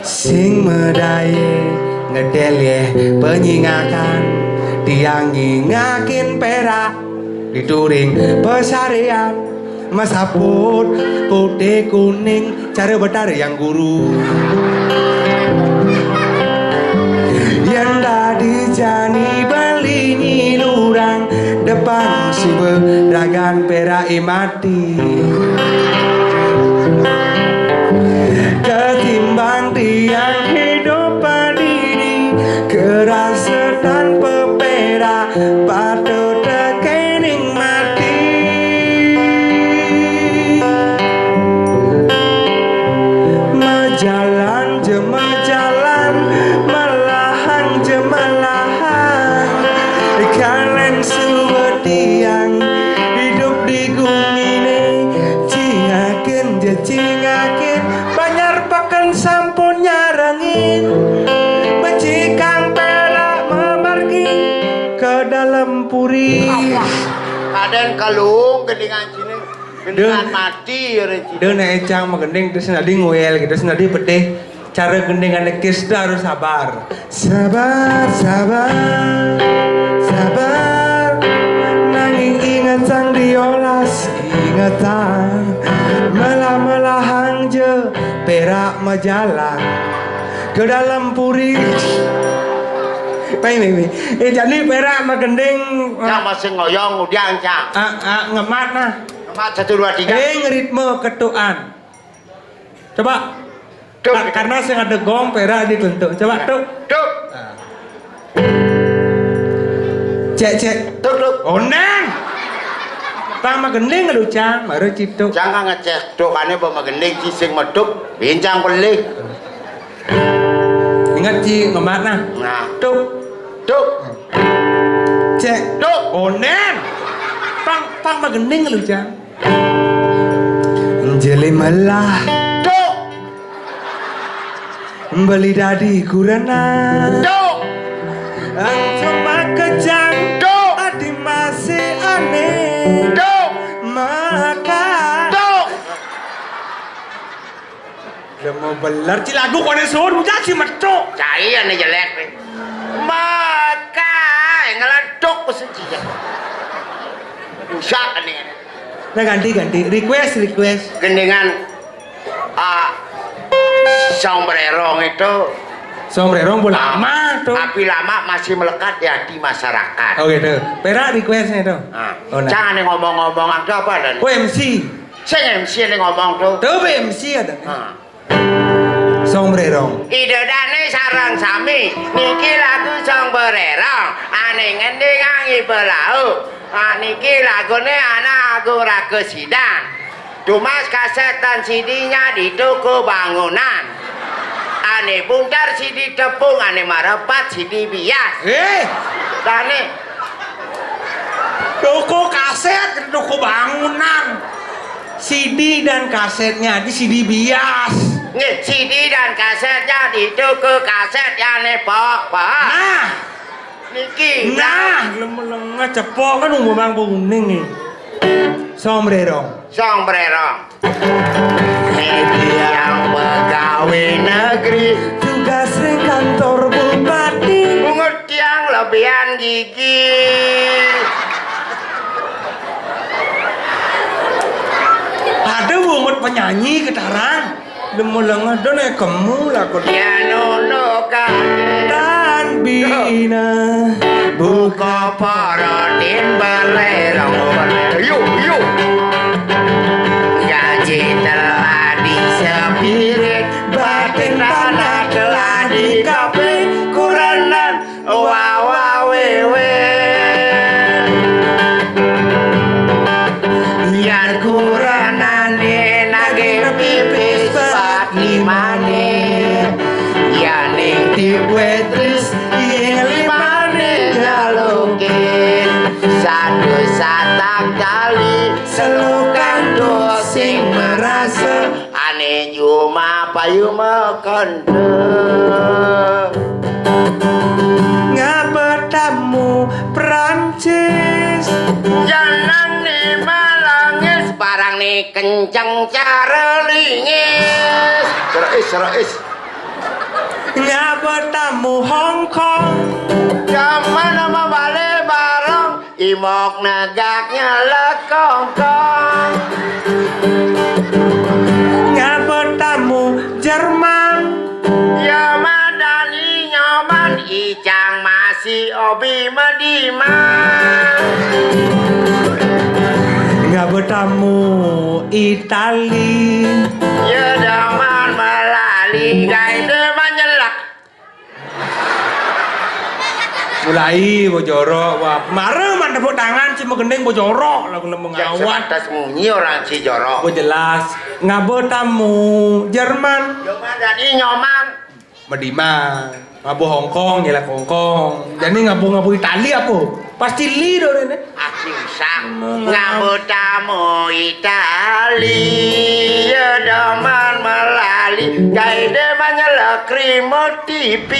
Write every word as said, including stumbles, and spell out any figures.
Sing medaye ngedelye penyingakan, tiang nyingakin perak dituring pesarean, mesaput putih kuning, cara betara yang guru. Yang tadi jani beli nyilurang, depan sube ragan perak imat Ketimbang tiang hidup padini, kerasa tanpa perak, patut tekening mati. Majalan je majalan, malahang je malahang, kalen suwe tiang hidup di gumine, cingakin je cingakin, banjar peken sampun nyarengin, becikang perak memargi ke dalam puri. Kaden kalung gendingan sini, gendingan mati ya, Reci. Dia nak ecang magending, terus nadi ngoyel gitu, terus nadi pedih. Cara gendingan kis tu harus sabar. Sabar, sabar, sabar. Nanging inget sang diolas, ingetan. Melah-melahang je perak majalan ke dalam puri. Pai, pai, pai. Eh, jadi perak magending. Yang masih ngoyong udiang, Cang. Ah, ah, ngemat nah. Ngemat satu, dua, tiga. Eh, ngeritme ketukan. Coba. Tuk. Ka-, karena sing ada gong, perak ditentuk. Coba, tuk. Tuk. Cek, cek. Tuk, tuk. Oneng. Pang magending lu, Cang, baru cituk. Cang ngecek tuk, ane apa magending, ci sing metuk, bincang pelih. Ingat, ci, ngemat nah. Nah. Tuk. Tuk. Cek. Tuk. Oneng. Pang, pang magending lu, Cang. Jeli melah. Tuk. Beli dadi kurenan. Tuk. Langsung makejang. Tuk. Adi masih aneh. Tuk. Maka. Tuk. Udah mau beler, ci lagu kone sun, udah ci metuk. Cai ane jelek nih. Maka ngelantuk mesin ci. Rusak nih. Nah, ganti, ganti. Request, request. Gendingan, ah, sombrerong itu. Sombrerong bola lama tuh. Api lama masih melekat di hati masyarakat. Oh gitu. Perak requestnya tuh. Ah. Oh, nah. Jangan ngomong-ngomong, ada apa dan? Oh, M C. Sing M C ini ngomong tuh. Tuh, M C ada. Ah. Sombrerong. Ida dane sareng sami, niki lagu Sombrerong. Ane ngendi ngangi belau. Ah, niki lagune anak Agung Raga Sidang. Tumas kasetan sidinya di toko bangunan. Ane buntar sidi tepung, ane marepat sidi bias. Eh. Dane. Toko kaset, toko bangunan. C D dan kasetnya di C D bias. Nggih, C D dan kasetnya di toko kaset ya nepok, Pak. Nah. Niki. Nah, lemah-lemah cepok kan umumang kuning nih. Sombrerong. Sombrerong. Tiang pegawai negeri. Tugas ring kantor bupati. Bungut tiang lebihan gigi. Ada bungut penyanyi ketarang. Demo lengah done kemu laku. Ya nono kake. Tan bina. Buka porotin belerong. Yuk, yuk. Gaji telah disepirit, batin tanah telah dikapling, kurenan wawa wewe. Yan kurenane nagih pipis pat limane. Yaning tipwetris ing limane nyalukin. Satu satak kali selukan doa sing merasa. Ane juma payuma kanta. Ngapa tamu Prancis? Jangan ni malangis. Arang ni kenceng cara lingis. Serois, serois. Ngaba tamu Hong Kong. Zaman nama bale barong. Imok negak nyelek kongkong. Ngaba tamu Jerman. Ya madan i nyoman, icang masih obi medima. Ngaba tamu Itali. Ya daman melali, gai de manyelek. Mulai bojorok, wah. Mara man tepuk tangan si magending bojorok lagu nemu ngawat. Sebatas munyi orang si jorok. Bo jelas. Ngaba tamu Jerman. Nyoman dadi nyoman. Medima. Ngaba Hong Kong, nyelek Hong Kong. Jani ngaba-ngaba Itali apa? Pasti li do ne. Aki usang. Ngaba tamu Itali. Ya daman melali. Gai de manyelek remote T V.